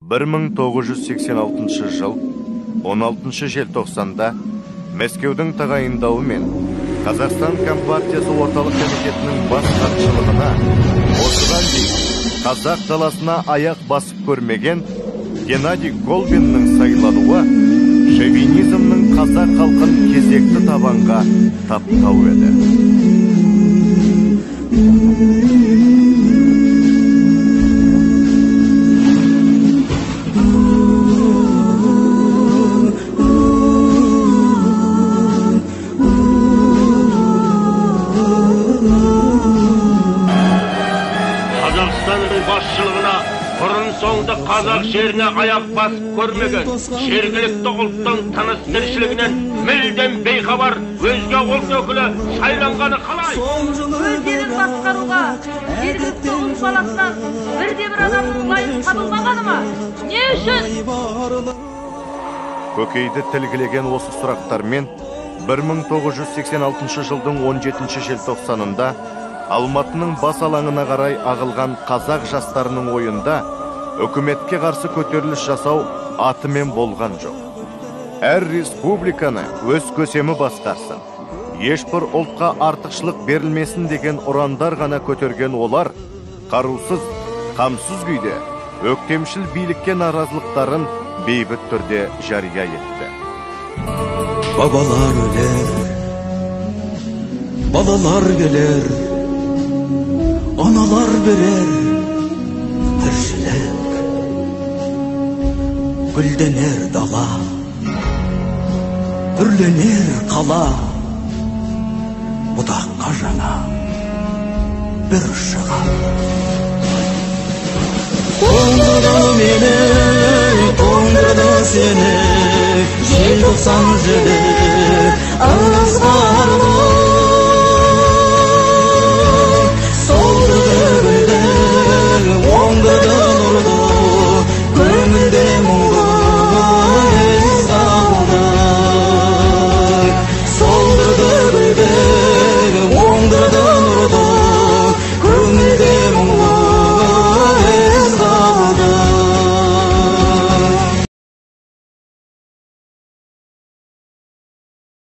1986 жыл 16 желтоқсанда Мәскеудің тағайындауымен Қазақстан Компартиясы Орталық Комитетінің бас хатшылығына осыған дейін қазақ даласына аяқ басып көрмеген Геннадий Колбиннің сайлануы шовинизмнің қазақ халқын кезекті табанға таптау еді. Басшылығына бұрын соңды қазақ жеріне аяқ басып көрмеген, жергілікті ұлттың тыныс тіршілігінен мүлдем бейхабар өзге ұлт өкілі сайланғаны қалай? Өз елін басқаруға жергілікті ұлт баласынан бірде-бір адамның лайық табылмағаны ма? Не үшін? Көкейді тілгілеген осы сұрақтармен 1986 жылдың 17 желтоқсанында Алматының бас алаңына қарай ағылған қазақ жастарының ойында үкіметке қарсы көтеріліс жасау атымен болған жоқ. Әр республиканы өз көсемі басқарсын, ешбір ұлтқа артықшылық берілмесін деген ұрандар ғана көтерген олар қарусыз, қамсыз күйде өктемшіл билікке наразылықтарын бейбіт түрде жария етті. Бабалар өлер, балалар келер, аналар берер тіршілік, гүлденер дала, түрленер қала, бұтаққа жаңа бір шығар. Тоңдырды мені, тоңдырды сені, желтоқсан желі.